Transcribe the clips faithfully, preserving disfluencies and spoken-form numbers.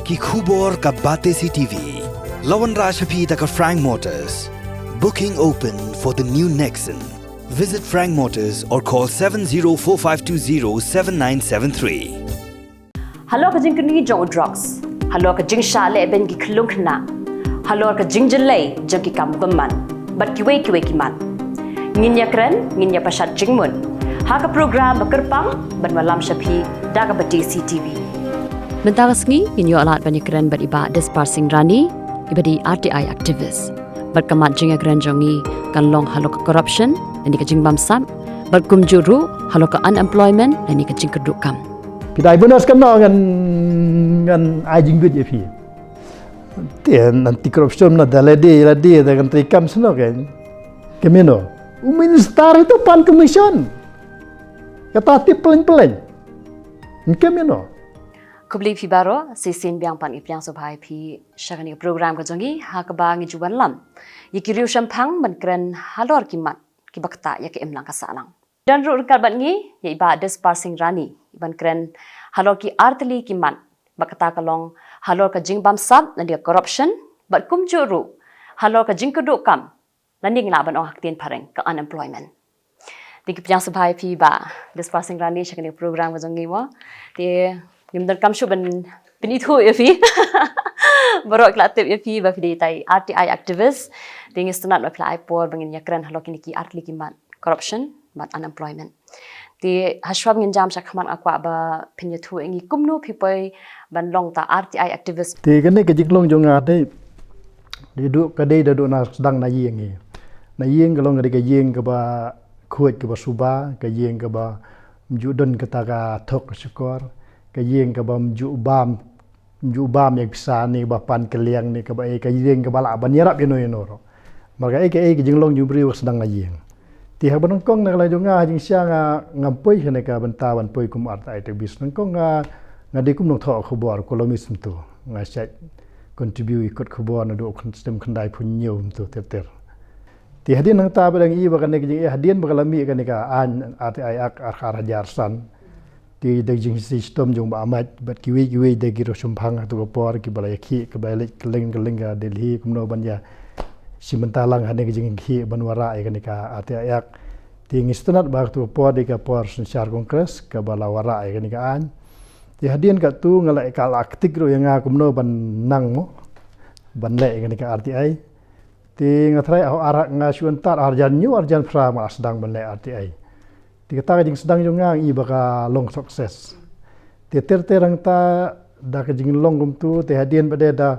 Ki khubor ka Batesi T V. La wanrah sha phi da ka Frank Motors. Booking open for the new Nexon. Visit Frank Motors or call seven zero four five two zero seven nine seven three. Halor ka jingkynni jong u drugs, halor ka jingshah lehbeiñ ki khyllung khynnah, halor ka jingjyllei jong ki kam bymman bad kiwei kiwei ki mat, ngin ïakren, ngin ïapashat jingmut ha ka program Ba Kyrpang ban wallam sha phi da ka Batesi T V. Mynta ka sngi ngin ïoh lad ban ïakren bad i Bah Dispar Singh Rani, iba dei R T I activist. Bad ka mat jingïakren jong ngi kan long halor ka corruption lane ka jingbamsap, bad kumjuh ruh halor ka unemployment lane ka jingkyrduh kam. Phi dei bonus kan ngan, ngan ai jingkyrduh ïa phi. Te anti corruption na da lade lade da kan treikam sno kan. Kemino. U minister itu pan commission. Kata tip peleng-peleng. Kemino. Khublei phi baroh, shisien biang pat ngi pdiang sngewbha ïa phi sha kane ka program ka jong ngi ha kaba ngi ju wanlam ïa ki riew shemphang ban kren halor ki mat kiba ktah ïa ka imlang ka sahlang. Don ruh ryngkat bad ngi ïa i Bah Dispar Singh Rani, iban kren halor ki artylli ki mat, bad kata ka long halor ka jingbamsap lane ka corruption, bad kumjuh ruh halor ka jingkyrduh kam, lane ngi lah ban ong ha ka ktien phareng ka unemployment. Te ngi pdiang sngewbha ïa phi Bah Dispar Singh Rani sha kane ka program ka jong ngi mo. Te ngim donkam shuh ban pynithuh ïa phi. Baroh ki la tip ïa phi ba phi dei itai R T I activist. Te ngi sngewtynnat ba phi la ai por ba ngin ïakren halor kine ki artylli ki mat, corruption bad unemployment. Te hashwa ba ngin jam shakhmat nga kwah ba phin ïathuh ïa ngi kumno phi poi ban long ta R T I activist. Te kane ka jinglong jong nga dei, dei duh ka dei da duh na sdang na ïing hi. Na ïing ka long ka dei ka ïing kaba khuid kaba suba, ka ïing kaba mjuh don kata ka thok ka shukor, ka ïing kaba mjuh bam Ju bam ïa ka pisa ne kaba pan ka liang ne kaba ei ka ïing kaba lah ban ïarap ïano ïano ruh. Mar ka ei ka ei ka jinglong jong u briew ka sdang na ïing. Te haba nyngkong na ka liang jong nga ha jingshisha nga ngam poi ha kane ka bynta ban poi kum artylli activist. Nyngkong nga nga dei kum nongthoh khubor, columnist mynta. Nga shait contribute ïa kot khubor naduh u khyndai phew hynñiew mynta ter ter. Te hadien nangta ba dang ïohi ba kane ka jing, eh, hadien ba ka la mih kane ka aiñ artylli ar, ar hajar san. Te da ka jingshitom jong Bah Ahmad bad kiwei kiwei da ki riewshemphang ha katu ka por kiba la ïakhih, kiba ïaleit kylleng kylleng ka Delhi kumno ban ïa shim bynta lang ha kane ka jingkhih ban wanrah ïa kane ka artylli. Te ngi sngewtynnat ba katu ka por dei ka por synshar Congress kaba la wanrah ïa kane ka aiñ. Te hadien katu nga la, ka la ktik ruh ïa nga kumno ban nang mo ban leh ïa kane ka artylli. Te nga tharai ar, nga shu antar ar hajar hynñiew ar hajar phra ma sdang ban leh artylli. Te kata ka jingsdang jong nga nga i ba ka long success. Te ter ter hangta da ka jinglong kumtu te hadien ba dei da,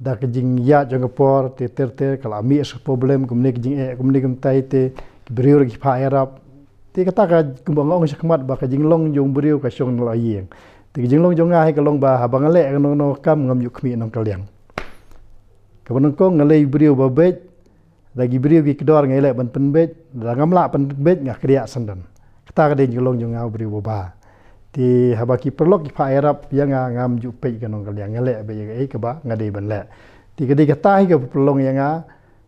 da ka jingïaid jong ka por te ter ter ka la mih sa problem kumne ka jingeh kumne kumtai te ki briew ruh ki phah ïarap. Te kata ka kumba nga ong shakhmat ba ka jinglong jong u briew ka shong na la ïing. Te ka jinglong jong nga hi ka long ba haba nga leh kano kano ka kam ngam ju khmih nongkylliang. Kaba nyngkong nga leh briew ba beit, da ki briew ki kdor nga leh ban pynbeit, da ngam lah pynbeit nga kdiah syndon. Kata ka dei jinglong jong nga u briew ba bha. Te haba ki paralok ki phah ïarap ïa nga ngam ju peit ka nongkylliang, nga leh beit ïa kaei kaba nga dei ban leh. Te ka dei kata hi ka pynlong ïa nga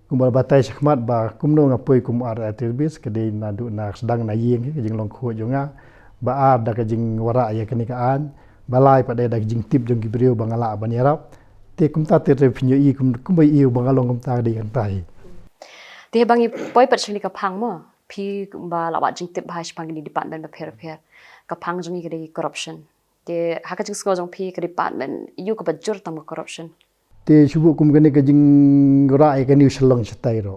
kumba batai shakhmat ba kumno nga poi kum artylli activist, ka dei naduh na sdang na ïing hi ka jinglong khuid jong nga. Ba ar da ka jingwanrah ïa kane ka aiñ, ba lai pat dei da ka jingtip jong ki briew ba nga lah ban ïarap. Te kumta te te pynïohi kum, kumba ïohi ba nga long kumta ka dei kata hi. Te ba ngi poi pat sha kane ka phang mo, phi kumba la wad jingtip bha shaphang kine department bapher bapher. Ka phang jong ngi ka dei corruption. Te ha ka jingsngew jong phi ka department ïoh kaba jur tam ka corruption. Te shu buh kum kane ka jingwanrah ïa kane u shlong shatai ruh.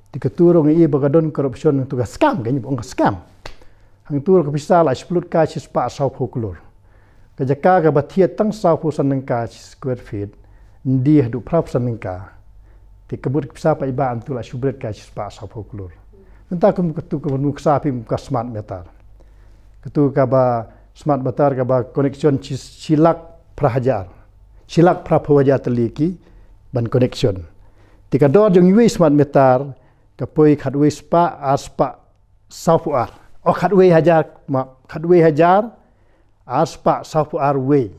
Te katu ruh nga i ba ka don corruption, hangtu ka scam, kane ba ong ka scam. Hangtu ruh ka pisa la shiplut ka shispah sawphew klur. Ka jaka kaba thied tang sawphew san tyngka shi square feet, ym dei haduh phraphew san tyngka. Te ka mut ka pisa pat i ba hangtu la shu bret ka shispah sawphew klur. Nangta kum katu ka nuksa phi kum ka smart meter. Katu kaba smart meter kaba connection shi, shi lak phra hajar. Shi lak phraphew hajar tylli ki ban connection. Te ka dor jong iwei smart meter ka poi khatwei spah ar spah sawphew ar. O khatwei hajar, ma, khatwei hajar ar spah sawphew ar wei.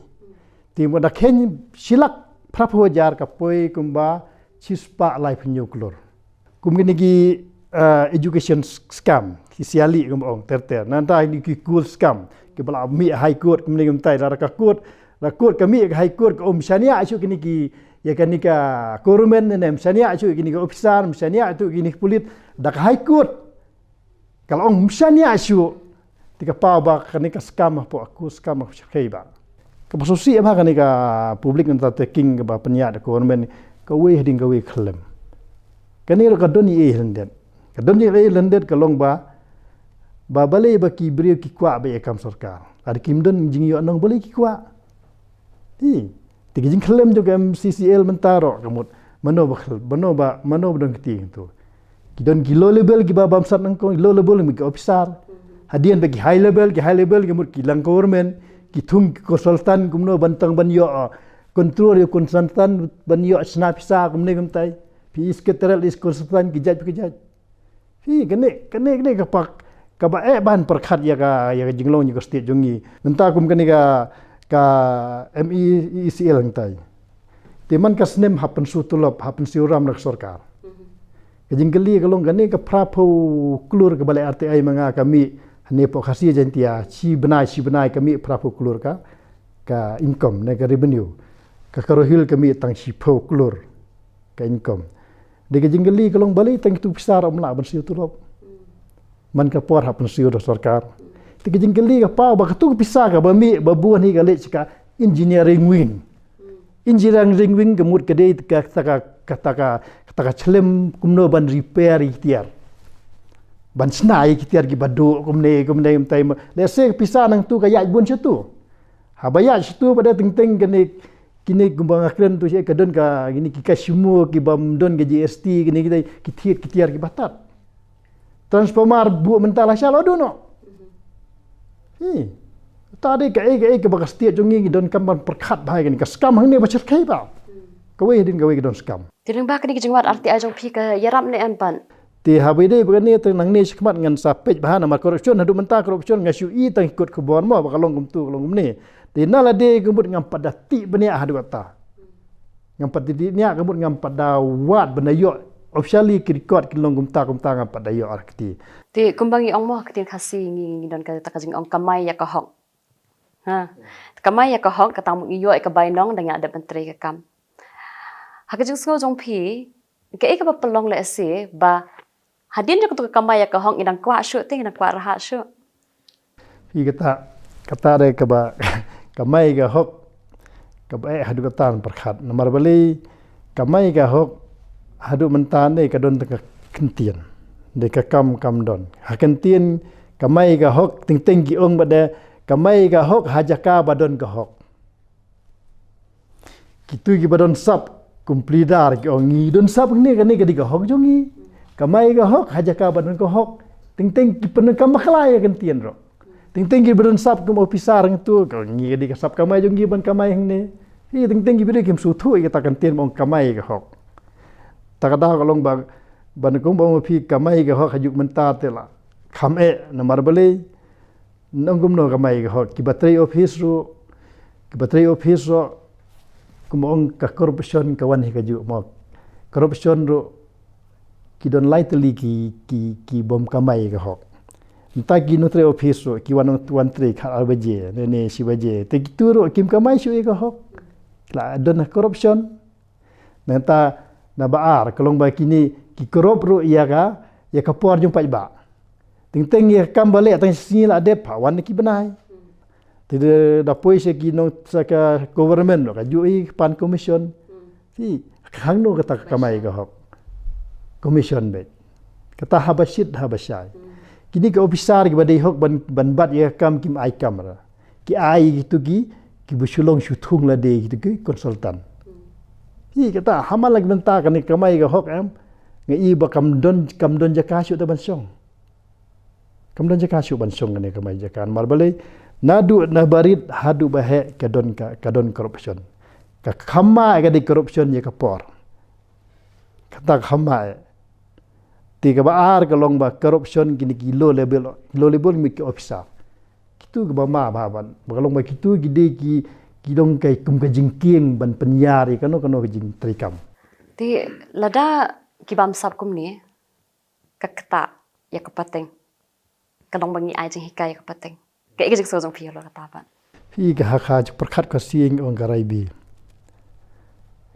Te mo da kheiñ shi lak phraphew hajar ka poi kumba shi spah laiphew hynñiew klur. Kum kine ki, eh, education s-, scam, ki siali kum ong ter ter. Nangta kine ki court scam, kiba la mih High Court, kumne kumtai, lada ka court La court ka mih ka High Court ka ong ym shaniah shuh kine ki, ïa kane ka government ne ym shaniah shuh kine ki officer, ym shaniah shuh kine ki pulit. Da ka High Court ka la ong ym shaniah shuh. Te ka paw ba kane ka scam hapoh, ka scam hapoh shyrkhei ba. Kaba sngewsih ba kane ka public undertaking kaba pynïaid da government kawei hadien kawei khyllem. Kane ruh ka don ei ei lyndet. Ka don ei ei lyndet ka long ba, ba balei ba ki briew ki kwah ba ïa kam sorkar. Lada kim don jingïohnong balei ki kwah. Hi. Te ki jingkhyllem jong ka M C C L mynta ruh ka mut. Mano ba khyllem, mano ba, mano ba don kti tu. Ki don ki low level kiba bamsap nyngkong, low level ki officer. Hadien ba ki high level, ki high level ki mut ki lang government, ki thung ki consultant kumno ban tang ban ïoh, ah, control ïa consultant ban ïoh shna pisa kumne kumtai. Phi secretariat list consultant ki jait phi ki jait. Hi, kane, kane, kane ka pak, kaba eh ban pyrkhat ïa ka, ïa ka jinglong ïa ka state jong ngi. Mynta kum kane ka, ka M E C L mynta. Te man ka snem hap pynsiew tulop, hap pynsiew ram na ka sorkar. Ka jingkylli ka long kane ka phra phew klur kaba leh R T I ma nga ka mih, hane poh Khasi Jaintia, shi bnai, shi bnai ka mih phra phew klur ka, ka income, ne ka revenue. Ka Garo Hills ka mih tang shi phew klur ka income. Dei ka jingkylli ka long balei tang kitu pisa ruh ym lah ban siew tulop. Man ka por hap pynsiew da sorkar. Te ka jingkylli ka paw ba katu ka pisa kaba mih ba bun hi ka leit sha ka engineering wing. Engineering wing ka mut ka dei ka, kata ka, kata ka, kata ka chlem kumno ban repair ïa ki tiar. Ban shna ïa ki tiar kiba duh kumne, kumne, kumtai ma. Lehse ka pisa nangtu ka ïaid bun shatu. Haba ïaid shatu ba dei teng teng kane, kine kumba nga kren tu shi ka don ka, kine ki customer kiba ym don ka G S T, kine ki dei ki thied ki tiar kiba tad. Transformer buh mynta la sha la duh noh. Hi. Ta dei kaei kaei kaba ka state jong ngi ngi donkam ban pyrkhat bha ïa kane ka scam hangne ba shyrkhei ba. Kawei hadien kawei ka don scam. Te lyngba kane ka jingwad R T I jong phi ka ïarap ne em pat? Te haba ïadei bad kane te nangne shakhmat ngan sa peit bha namar corruption haduh mynta corruption nga shu i tang ki kot khubor mo ba ka long kumtu ka long kumne. Te na lade ka mut ngam pat da tip bniah haduh katta. Ngam pat da tip bniah ka mut ngam pat da wad ban da ïoh officially ki record ki long kumta kumta ngam pat da ïoh ar kti. Te kumba ngi ong mo ha ka ktien Khasi ngi, ngi don kata ka jingong kamai ïa ka hok. Ha. Kamai ïa ka hok kata mut ngi ïoh ïa ka bainong da ngi la dep ban trei ka kam. Ha ka jingsngew jong phi kaei kaba pynlong lehse ba hadien jong katu ka kamai ïa ka hok ngi dang kwah shuh te ngi dang kwah rhah shuh. Hi kata, kata dei kaba kamai ka hok kaba eh haduh katta ban pyrkhat. Namar balei kamai ka hok haduh mynta ne ka don tang ka kyntien. Dei ka kam kam don. Ha kyntien kamai ka hok teng teng ki ong ba dei kamai ka hok ha jaka ba don ka hok. Kitu kiba don sap kum pleader ki ong ngi don sap ne kane ka dei ka hok jong ngi. Kamai ka hok ha jaka ba don ka hok. Teng teng ki pyndonkam bakla ïa ka kyntien ruh. Teng teng kiba don sap kum officer ngi tu ka ong ngi ka dei ka sap kamai jong ngi ban kamai hangne. Hi teng teng kiba dei kim sngewthuh ïa kata ka kyntien ba ong kamai ka hok. Ta ka daw ka long ba ban kum ba ong phi kamai ka hok ha juk mynta te la kham eh namar balei. Nang kumno kamai ka hok kiba trei office ruh, kiba trei office ruh, kumba ong ka corruption ka wan hi kajuh mo. Corruption ruh ki don lai tylli ki, ki, ki bym kamai ka hok. Mynta ki nongtrei office ruh ki wan, wan trei khatar baje ne, ne shi baje. Te kitu ruh kim kamai shuh ïa ka hok. La don corruption. Nangta naba ar ka long ba kine ki corrupt ruh ïa ka, ïa ka por jong paidbah. Teng teng ïa ka kam ba leh tang shi sngi la dep ha wan ki bnai. Te da poi sha ki nong sha ka government ruh kajuh i pan commission. Te hangno kata ka kamai ka hok. Commission beit. Kata haba shit haba shai. Kine ki officer kiba dei hok ban, ban bat ïa ka kam kim ai kamra. Ki ai kitu ki, kiba shu long shu thung lade kitu ki consultant. Hi kata ha man la ki bynta kane kamai ka hok em. Nga i ba kam don, kam don jaka shuh da ban shong. Kam don jaka shuh ban shong kane kamai jaka namar balei. Naduh naba rit haduh ba heh ka don ka, ka don corruption. Ka kham ma ka dei corruption ïa ka por. Kata kham ma. Te kaba ar ka long ba corruption kine ki low level, low level mi ki officer. Kitu kiba ma bha ban ba ka long ba kitu ki dei ki, ki dong kai kum ka jingkieng ban pynïar ïa kano kano ka jingtrei kam. Te lada ki bamsap kumne ka ktah ïa ka pateng. Ka long ba ngi ai jinghikai ïa ka pateng. Kaei ka jingsngew jong phi halor kata pat? Ki ka ha ka pyrkhat ka sing ong ka raibi.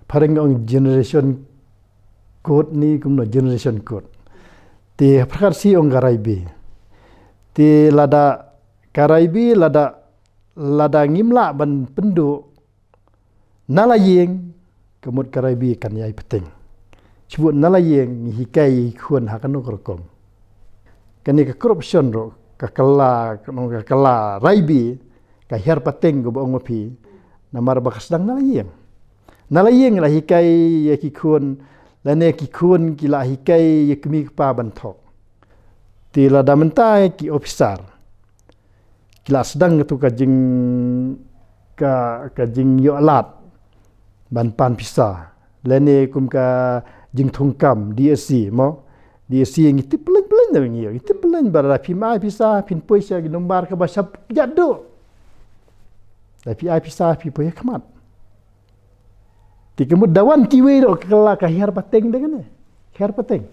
Phareng ong generation code ni kumno generation code. Te pyrkhat sing ong ka raibi. Te lada ka raibi lada lada ngim lah ban pynduh na la ïing, ka mut ka raibi kan ïai pateng. Shibun na la ïing ngi hikai ïa ki khun ha kano ka rukom. Kane ka corruption ruh ka kylla, ka kylla raibi, ka hiar pateng kaba ong ma phi. Namar ba ka sdang na la ïing. Na la ïing la hikai ïa ki khun, lane ki khun ki la hikai ïa ki kmie ki kpa ban thok. Te lada mynta ki officer ki la sdang tu ka jing, ka, ka jingïoh lad ban pan pisa. Lane kum ka jingthung kam D S C mo. D S C ngi tip pyllein pyllein da ngi, ngi tip pyllein ba lada phim ai pisa phin poi sha ki nombar kaba shap jadu. Da phi ai pisa phi poi ha khmat. Te ka mut da wan kiwei ruh ka la ka hiar pateng da kane. Hiar pateng.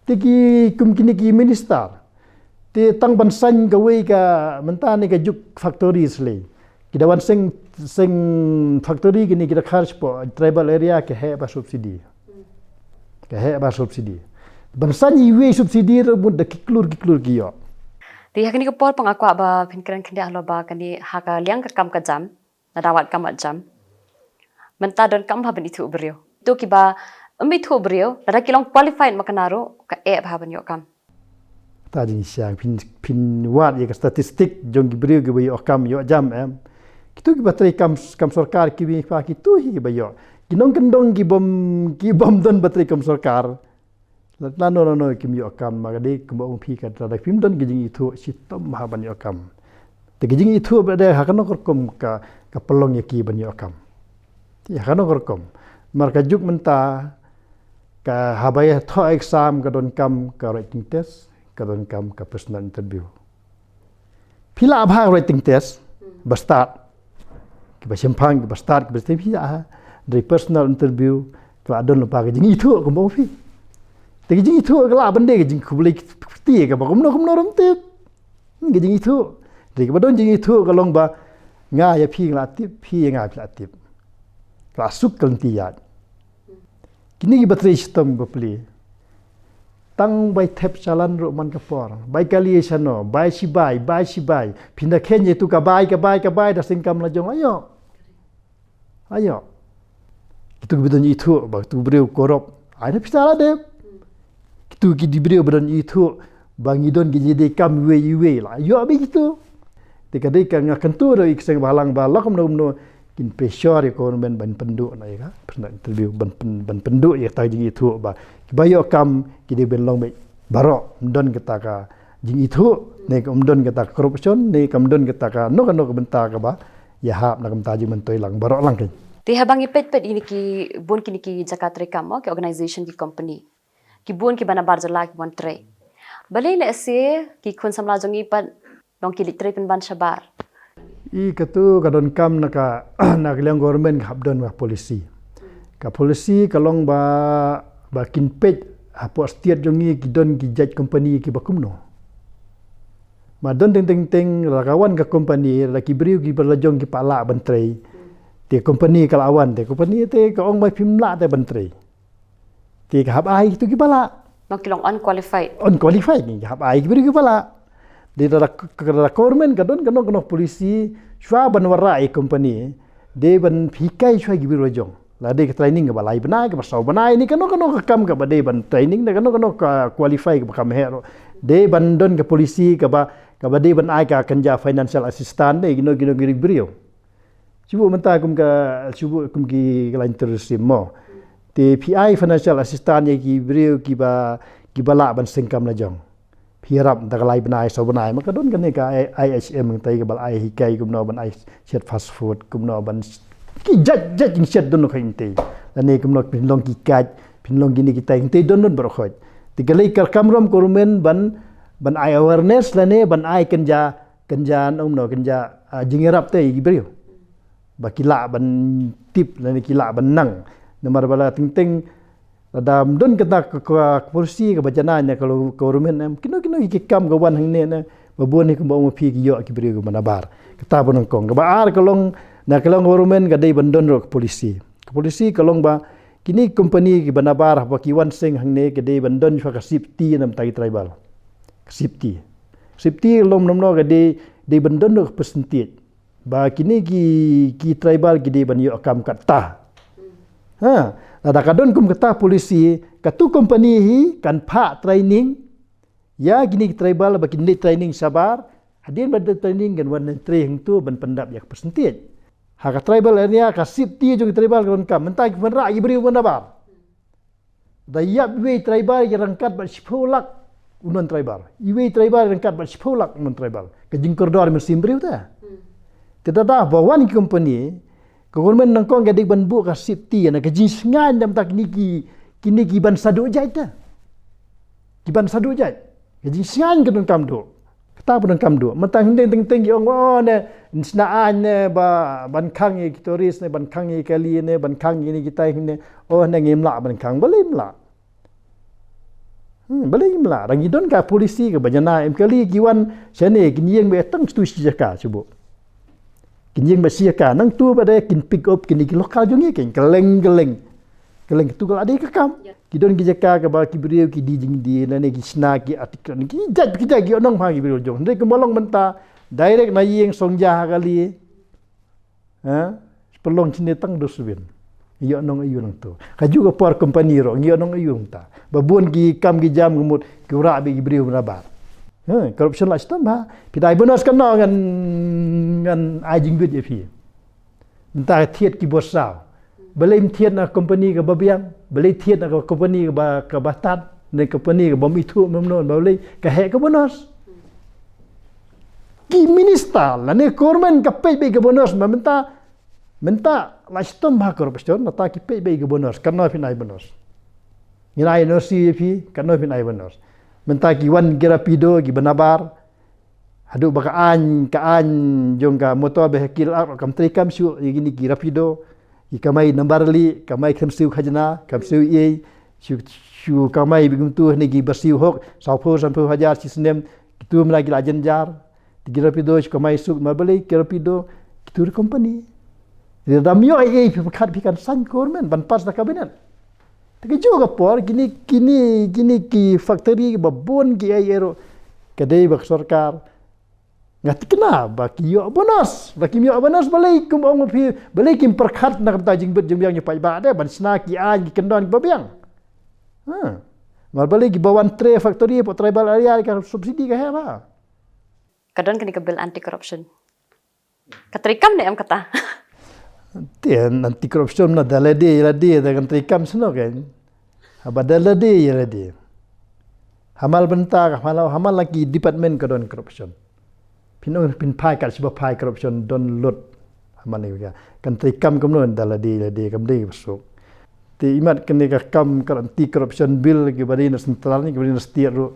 Te ki kum kine ki minister. Te tang ban saiñ kawei ka mynta ne ka juk factory slei. Ki da wan seng, seng factory kine ki da kharsh po tribal area ka heh ba subsidy. Ka heh ba subsidy. Ban saiñ iwei subsidy ruh mut da ki klur ki klur ki ïoh. Te ha kane ka por pa nga kwah ba phin kren khyndiat halor ba kane ha ka liang ka kam ka jam. Lada wad kam wad jam. Mynta don kam bha ban ithuh briew. To kiba ym ithuh briew, lada ki long qualified ma kane ruh, ka eh bha ban ïoh kam. Ta jingshisha phin, phin wad ïa ka statistic jong ki briew kiba ïoh kam ïoh jam em. Kitu kiba trei kam, kam sorkar kiba ïoh, kitu hi kiba ïoh. Ki nongkyndong ki bym, ki bym don ba trei kam sorkar. Lano lano kim ïoh kam, ma ka dei kumba ong phi ka, lada phim don ka jingithuh shitom bha ban ïoh kam. Te ka jingithuh ba dei ha kano ka rukom ka, ka pynlong ïa ki ban ïoh kam. Te ha kano ka rukom. Mar ka juk mynta ka haba ïa thoh exam ka don kam ka writing test, ka don kam ka personal interview. Phi lah bha writing test, ba stad. Kiba shemphang, kiba stad, kiba stad, phi lah ha. Dei personal interview, ka lah don lypa ka jingithuh kumba phi. Te ka jingithuh ka lah ban dei ka jingkhublei kti kaba kumno kumno ruh ym tip. Ka jingithuh. Dei kaba don jingithuh ka long ba nga ïa phi nga lah tip, phi ïa nga phi lah tip. Ka lah suk ka lynti ïaid. Kine kiba trei shitom bapli. Tang bai thep shalan ruh man ka por. Bai kali shano, bai shibai, bai shibai. Phin da khein ïa tu ka bai, ka bai, ka bai, da seng kam la jong ayo. Ayo. Kitu kiba don ithuh, ba kitu briew korop. Ai da pisa la dep. Kitu ki di briew ba don ithuh, ba ngi don ki jingdei kam iwei iwei la. Ayo abi kitu. Te ka dei ka nga kyntu da i kseng balang ba la kumno kumno kin pressure ïa ka government ban pynduh na ïa ka personal interview ban pyn, ban pynduh ïa kata ka jingithuh ba kiba ïoh kam ki dei ban long beit baroh, ym don kata ka jingithuh ne ym don kata ka corruption ne ym don kata ka no ka no ka bynta kaba ïahap na ka bynta jingmyntoi lang baroh lang kein. Te haba ngi peit peit ïa kine ki bun kine ki jaka trei kam mo, ki organization, ki company. Ki bun kiba nabar jylla ki wan trei. Balei lehse ki khun samla jong ngi pat long ki leit trei pynban shabar. I katu ka donkam na ka, na ka liang government ka hap don ka policy. Ka policy ka long ba, ba kin peit hapoh state jong ngi ki don ki jait company kiba kumno. Ma don teng teng teng la ka wan ka company la ki briew kiba la jong kiba lah ban trei. Te company ka la wan te company te ka ong ba phim lah te ban trei. Te ka hap ai kitu kiba lah. Nong ki long unqualified. Unqualified ni ka hap ai ki briew kiba lah. Dei da, da, da government ka don ka nong ka nong policy shuwa ban wanrah ïa company. Dei ban hikai shuwa ki briew la jong. La dei ka training kaba lai bnai kaba saw bnai ni ka nong ka nong ka kam kaba dei ban training da ka nong ka nong ka qualify kaba kam heh ruh. Dei ban don ka policy kaba, kaba dei ban ai ka kynja financial assistance dei ki nong ki nong ki briew. Shu buh mynta kum ka, shu buh kum ki lain terrorism mo. Te phi ai financial assistance ïa ki briew kiba, kiba lah ban seng kam la jong. Phi ïarap da ka lai bnai saw bnai ma ka don kane ka I H M mynta kaba la ai hikai kumno ban ai shet fast food kumno ban ki jait jait jingsiat don ka inte. Lane kumno phin long ki kaj, phin long kine kitai inte don don baroh khoit. Te ka lei ka kamram ka rumen ban, ban ai awareness lane ban ai kynja kynja, ong no kynja, ah, jingïarap te ïa ki briew. Ba ki lah ban tip lane ki lah ban nang. Namar ba la teng teng lada ym don kata ka, ka, ka policy kaba janai na ka lo, ka government em. Kino kino ki kam ka wan hangne na. Ba bun hi kumba ong ma phi ki ïoh ki briew kiba nabar. Kata ba nyngkong. Kaba ar ka long, na ka long government ka dei ban don ruh ka policy. Ka policy ka long ba kine ki company kiba nabar haba ki wan seng hangne ka dei ban don shuwa ka safety namta ki tribal. Ka safety. Safety long namno ka dei, dei ban don ruh ka percentage. Ba kine ki, ki tribal ki dei ban ïoh kam kata. Ha, lada ka don kum kata policy, katu company hi kan phah training ïa kine ki tribal ba kin leit training shabar. Hadien ba dep training kan wan trei hangtu ban pyndap ïa ka percentage. Ha ka tribal area ka safety jong ki tribal ka donkam. Mynta ki pynrah ïa ki briew ba nabar. Da ïap iwei tribal ïa ryngkat bad shiphew lak u non tribal. Iwei tribal ïa ryngkat bad shiphew lak u non tribal. Ka jingkordor mynsiem briew te. Te da da ba wan ki company, ka government nyngkong ka dei ban buh ka safety na ka jingsngewbha namta kine ki, kine ki ban sa duh jait te. Ki ban sa duh jait. Ka jingsngewbha ka donkam duh. Kata ba donkam duh. Mynta hynrei teng teng ki ong, oh, ne, shna aiñ ne, ba, ban khang ïa ki tourist ne, ban khang ïa ki kali ne, ban khang ïa kine kitai ne, oh, ne ngim lah ban khang, balei im lah. Hmm, balei im lah, dang ngi don ka policy kaba jana, em kali ki wan shane, kin ïeng beit tang shu shi jaka, shu buh. Kin ïeng beit shi jaka, nangtu ba dei kin pick up kine ki local jong ngi, kin kylleng kylleng. Kylleng tu ka la dei ka kam. Ki don ki jaka kaba ki briew ki die jingdie, lane ki shna ki article, ki jait ki jait ki ïoh nong ha ki briew jong. Hynrei kumba long mynta, direct na ïing song ja ha kali. Ha? Pynlong shane tang dustbin. Ïoh nong aiu nangtu. Kajuh ka por company ruh, ïoh nong aiu nangta. Ba bun ki kam ki jam ka mut, ki wanrah beit ki briew ba nabar. Ha, corruption la shitom ha. Phi dei bonus katno ngan, ngan ai jingkit ïa phi. Mynta thied ki bor saw. Balei ym thied na company kaba biang, balei thied na company kaba, kaba tad, ne company kaba ym ithuh, ym noh, balei ka heh ka bonus. Ki minister lane government ka peit beit ka bonus, ma mynta, mynta la shitom ha corruption, nangta ki peit beit ka bonus, katno phin ai bonus. Ngin ai N O C ïa phi, katno phin ai bonus. Mynta ki wan ki rapido, kiba nabar, haduh ba ka aiñ, ka aiñ jong ka Motor Vehicle Act kam treikam shuh ïa kine ki rapido, ki kamai nambar lieh, kamai kham siew khajna, kham siew ei, shu, shu kamai beit kumtu, hynrei kiba siew hok, sawphew, sanphew hajar shi snem, kitu mynta ki la jynjar. Te ki rapido shu kamai suk, ma balei ki rapido, kitu ruh company. Lada ym ïoh ei ei phi pyrkhat phi kan sign government ban pass da cabinet. Te kajuh ka por, kine, kine, kine ki factory kiba bun ki ei ei ruh, ka dei ba ka sorkar nga thikna ba ki ïoh bonus. Lada kim ïoh bonus balei kum ong phi, balei kim pyrkhat na ka bynta jingbit jingbiang jong paidbah de ban shna ki aiñ ki kyndon kiba biang. Ha. Namar balei kiba wan trei factory hapoh tribal area ka subsidy ka heh ba. Ka don kane ka bill anti corruption. Ka treikam ne em kata? Te anti corruption na da lade lade da kan treikam sno kan. Haba da lade lade. Hamal bynta ka hamal, hamal la ki department ka don corruption. Phin ong phin phai kat shiba phai corruption don lut. Hamal ni ka kan treikam kumno da lade lade kam dei ba suk. Te imat kane ka kam ka anti corruption bill kiba dei na central ne kiba dei na state ruh.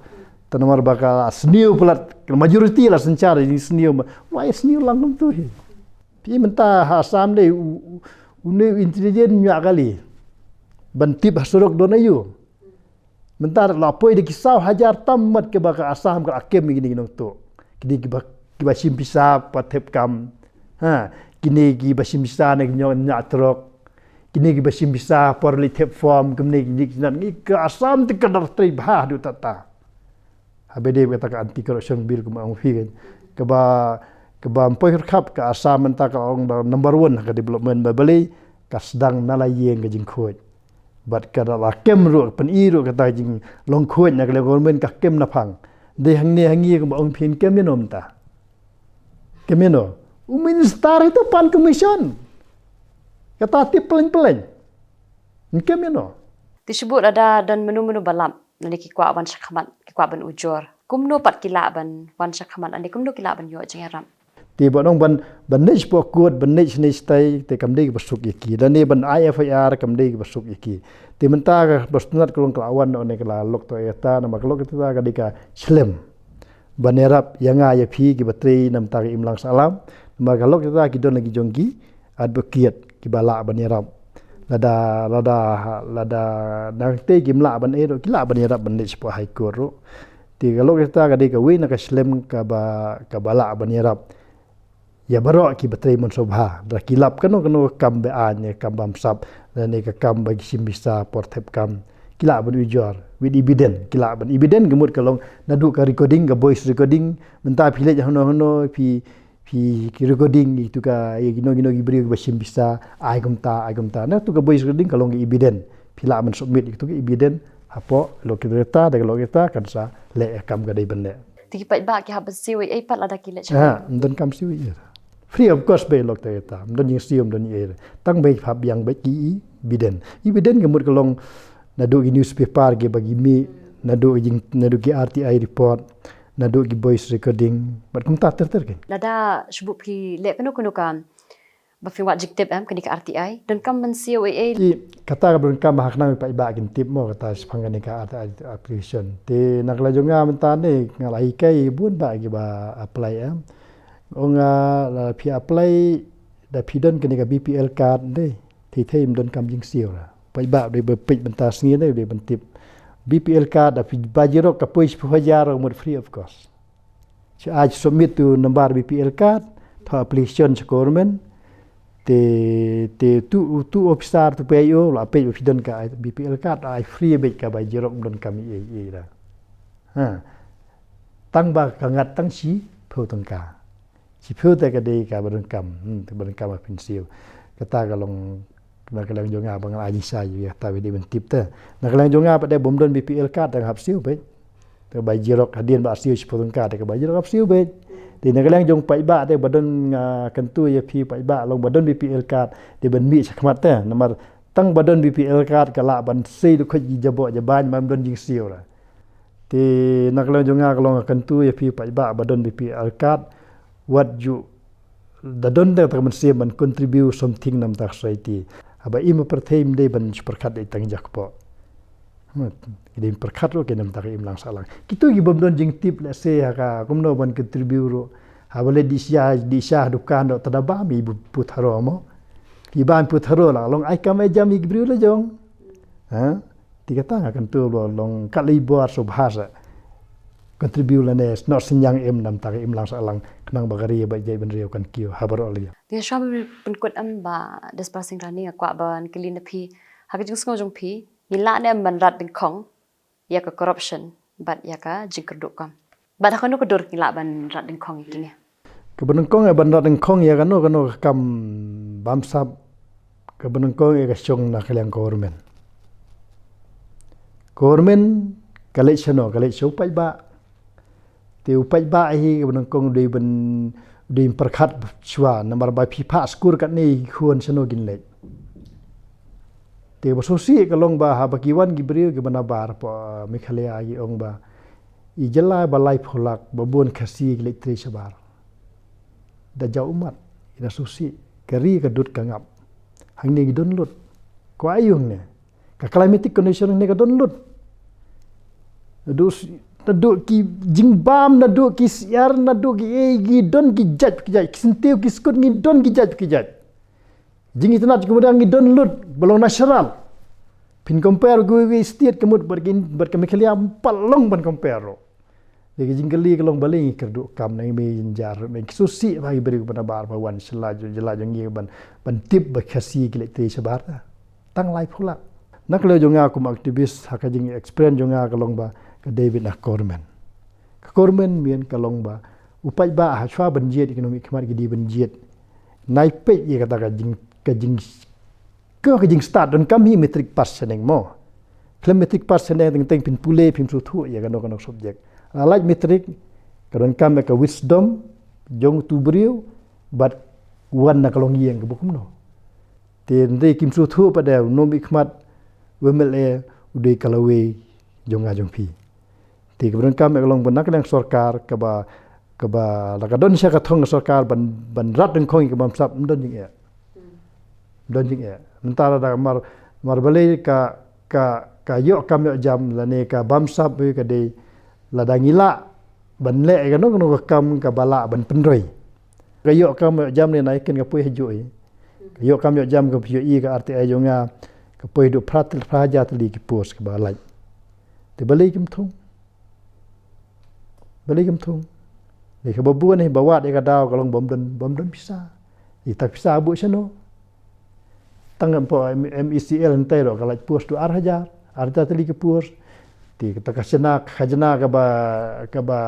Te namar ba ka sniew palat, ka majority la synshar ïa sniew, wai sniew lang kumtu hi. Phi mynta ha Assam de u, u, une u intelligent ñiah kali ban tip ha surok don aiu. Mynta la poi da ki saw hajar tam mat kiba ka Assam ka la kem ïa kine ki nongtuh. Kine kiba, kiba shim pisa pat thep kam. Ha, kine kiba shim pisa ne ki ñiah, ñiah trok. Kine kiba shim pisa por leit thep form, kumne kine ki nat ngi ka Assam te ka dang trei bha haduh katta. Haba dei kata ka anti corruption bill kumba ong phi kan. Kaba, kaba ym poi khap ka Assam mynta ka ong da number one ha ka development ba balei ka sdang na la ïing ka jingkhuid. Bad ka da la kem ruh, pyn-i ruh kata ka jinglong khuid na ka liang government ka kem na phang. Dei hangne hangne kumba ong phi kem ïa no mynta. Kem ïa no. U minister ito pan commission. Kata tip pleng pleng. Kem ïa no. Te shu buh lada don mynno mynno ba lap, lane ki kwah wan shakhmat, ki kwah ban ujor. Kumno pat ki lah ban wan shakhmat, lane kumno ki lah ban ïoh jingïarap. Te ba nong ban, ban leit shapoh court, ban leit shane shatai, te kam dei kaba suk ïa ki. Lane ban ai F I R kam dei kaba suk ïa ki. Te mynta ka ba sngewtynnat ka long ka la wan noh ne ka la lok to ïa ta, namar ka lok ïa ta ka dei ka shlem. Ban ïarap ïa nga ïa phi kiba trei na bynta ka imlang sahlang. Namar ka lok ïa ta ki don la ki jong ki advocate kiba lah ban ïarap. Lada, lada, lada nangta kim lah ban ïarap, ki lah ban ïarap ban leit shapoh High Court ruh. Te ka lok ïa kata ka dei kawei na ka shlem kaba, kaba lah ban ïarap ïa baroh kiba trei mynshuwa bha, da ki lap kano kano ka kam ba-aiñ, ka kam bamsap, lane ka kam ba ki shim pisa por thep kam, ki lah ban ujor with evidence, ki lah ban evidence, ka mut ka long naduh ka recording, ka voice recording. Mynta phi leit hano hano, phi, phi ki recording ïa kitu ka, ïa kino kino ki briew kiba shim pisa, ai kumta, ai kumta. Naduh ka voice recording ka long ka evidence. Phi lah ban submit ïa kitu ka evidence hapoh lok ïa kata, da ka lok ïa kata kan sa leh ïa ka kam ka dei ban leh. Te ki paidbah ki hap ban siew ei ei pat lada ki leit sha. Ha, ym don kam siew ei ei. Free of cost beit lok ïa kata. Ym don jingsiew, ym don ei ei. Tang ba ki hap biang beit ki evidence. Evidence ka mut ka long naduh ki newspaper kiba ki mih, naduh ki jing, naduh ki R T I report, naduh ki voice recording, bad kumta ter ter kein. Lada shu buh phi leh kano kano ka ba phi wad jingtip, em, kane ka R T I, donkam ban siew ei ei? Te kata kaba donkam ba ha khnang ba ki paidbah kin tip mo, kata shaphang kane ka R T I application. Te na ka liang jong nga mynta ne nga la hikai bun bah kiba apply, em. Ong, ah, lada phi apply, da phi don kane ka B P L card, dei, te te ym donkam jingsiew ruh. Paidbah dei ba peit mynta sngi ne dei ban tip. B P L card da phi ba xerox ka poi shiphew hajar ruh mut free of cost. Shu ai submit tu number B P L card, thoh application sha government. Te, te tu, tu officer tu P I O la peit ba phi don ka B P L card, ai free beit, ka ba xerox ym donkam ei ei ruh. Ha. Tang ba ka ngat tang shiphew tyngka. Shiphew te ka dei kaba donkam, hmm, te ba donkam ba phin siew. Kata ka long na ka liang jong nga ba nga la ai jingshai ïa kata ba dei ban tip te. Na ka liang jong nga pat de bym don B P L card, te nga hap siew beit. Te ba xerox hadien ba siew shiphew tyngka, te ka ba xerox hap siew beit. Te na ka liang jong paidbah te ba don, nga kyntu ïa phi paidbah, long ba don B P L card, dei ban mih shakhmat te. Namar tang ba don B P L card ka lah ban sei dkhot ki jaboh jabain, ym don jingsiew ruh. Te na ka liang jong nga ka long kyntu ïa phi paidbah ba don B P L card, wat ju da don da ka mynsiem ban contribute something na ka bynta ka society. Haba im ha pyrthei ym dei ban shu pyrkhat da i tang jakpoh. Hmm, ki dei pyrkhat ruh ki na ka bynta ka imlang sahlang. Kitu ki bym don jingtip, let's say, ha ka kumno ban contribute ruh. Haba leit dih sha, dih sha ha dukan ruh, te da bam i pud tharo mo. Ki bam pud tharo, la long ai kam ai jam ïa ki briew la jong. Ha? Te kata nga kyntu ba long kat lei bor shu bha sha contribute lane snoh synñiang im na ka bynta ka imlang sahlang, khnang ba ka ri bad jaitbynriew kan kiew ha baroh liang. Te shuwa ban pynkut, em, Bah Desper Singh Rani, nga kwah ban kylli na phi ha ka jingsngew jong phi, ngi lah ne em ban rat dyngkhong ïa ka corruption bad ïa ka jingkyrduh kam? Bad ha kano ka dur ngi lah ban rat dyngkhong ïa kine? Kaba nyngkong ïa ban rat dyngkhong ïa kano kano ka kam bamsap, kaba nyngkong ïa ka shong na ka liang government. Government ka leit shano, ka leit sha u paidbah. Te u paidbah hi kaba nyngkong u dei ban, u dei ban pyrkhat shuwa, namar ba phi phah skur katne, ki khun shano kin leit. Te ba sngewsih ka long ba haba ki wan ki briew kiba nabar hapoh Meghalaya ki ong ba i jylla ba laiphew lak ba bun Khasi ki leit trei shabar. Da jaw ummat, i da sngewsih, ka ri ka dud ka ngap. Hangne ki don lut. Kwah aiu hangne? Ka climatic condition hangne ka don lut. Naduh s-, naduh ki jingbam, naduh ki syiar, naduh ki ei, ki don ki jait ki jait, ki syntiew ki skud, ngi don ki jait ki jait. Jingitynnad jingmudui ngi don lut, ba long natural. Phin compare kiwei kiwei state ka mut bad ki, bad ka Meghalaya, ym pat long ban compare ruh. Te ka jingkylli ka long balei ngi kyrduh kam, nang mih jynjar, nang ki sngewsih bha ki briew ba nabar ba wan sha la jong, jylla jong ngi ban, ban tip ba Khasi ki leit trei shabar. Tang laiphew lak. Na ka liang jong nga kum activist, ha ka jingexperience jong nga ka long ba ka dei beit na government. Ka government mih ka long ba u paidbah ha shuwa ban jied, ïa kino mih khmat ki dei ban jied. Nai peit ïa kata ka jing, ka jing, ka, ka jingstad, donkam hi matric pass shaneng mo. Khlem matric pass shaneng teng teng phin pule, phim sngewthuh ïa kano kano subject. La lait matric, ka donkam ïa ka wisdom jong utu u briew bad wan na ka longïing kaba kumno. Te hynrei kim sngewthuh pat de, u nongmihkhmat u M L A u dei ka lawei jong nga jong phi. Te kaba donkam ïa ka long ba na ka liang sorkar kaba, kaba la ka don sha ka thong ka sorkar ban, ban rat dyngkhong ïa ka bamsap, ym don jingeh. Ym don jingeh. Mynta lada mar, mar balei ka, ka, ka ïoh kam ïoh jam lane ka bamsap ka dei, lada ngi lah ban leh ïa kano kano ka kam kaba lah ban pynroi. Ka ïoh kam ïoh jam ne nai ken ka poi hajuh hi. Ka ïoh kam ïoh jam ka phi ïohi ka R T I jong nga ka poi haduh phra tylli, phra hajar tylli ki post kaba lait. Te balei kim thung? Balei kim thung? Ïa kaba bun hi ba wad ïa ka daw ka long bym don, bym don pisa. Ïa ta ka pisa buh shano? Tang em po M E C L hynrei ruh ka lait post tu ar hajar, ar hajar tylli ki post. Te kata ka khajna, khajna kaba, kaba,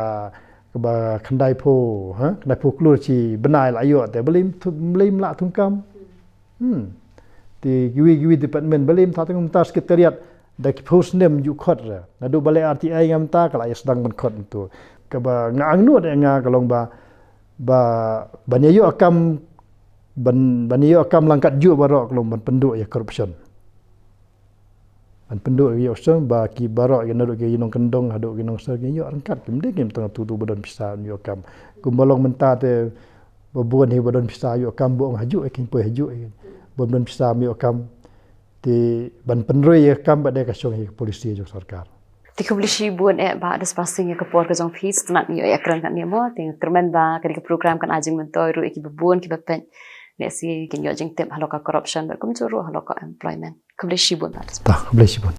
kaba khyndai phew, ha? Khyndai phew klur shi bnai la ïoh te balei, balei la thung kam. Hmm. Te kiwi kiwi department balei mynta tang mynta secretariat da ki phew snem ju khot re. Naduh balei R T I ngam ta ka la ïa sdang ban khot mynta. Kaba nga angnud ïa nga ka long ba, ba, ban ïa ïoh kam, ban, ban ïa ïoh kam lang kat ju baroh ka long ban pynduh ïa corruption. Ban pynduh ïa corruption ba ki baroh ki naduh ki nongkyndong haduh ki nongser ki ïoh ryngkat kim dei kim tang tu tu ba don pisa ïoh kam. Kumba long mynta te ba bun hi ba don pisa ïoh kam ba ong hajuh ïa ki poi hajuh ïa ki. Bym don pisa ïoh kam. Te ban pynroi ïa kam ba dei ka shong ïa ka polisi jong sorkar. Te khublei shibun eh Bah Despassing ïa ka por ka jong phi sngewbha ïa ka kren katne mo te kyrmen ba ka dei ka program kan ai jingmyntoi ruh ïa ki ba bun ki ba peit. Ne si kin ïoh jingtip halor ka corruption ba kumjuh ruh halor ka employment. Khublei shibun Bah Despassing. Ta, khublei shibun.